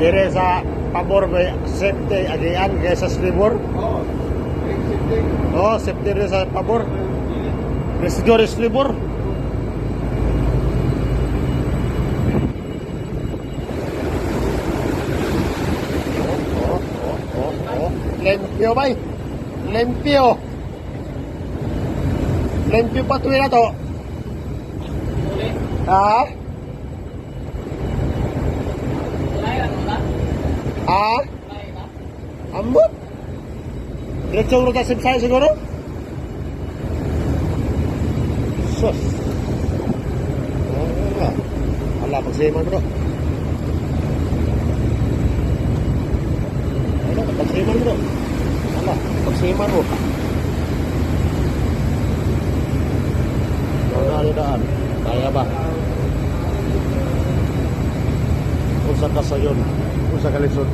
Dire sa pabor may safety agian kaysa sa libor. Oo. Safety. Oh, safety rin sa pabor. Residor is libor. Oh. Limpyo bay. Limpyo. Limpyo pa tuwi na to. Ha? Ha? Ambot? Diretso ruta sa siguro? Sus. Ah. Ala, pagsiman bro. Ala, pagsiman bro. Ala, pagsiman bro. Wala na daan. Kaya ba? Usa ka sayon. Usa ka lisod.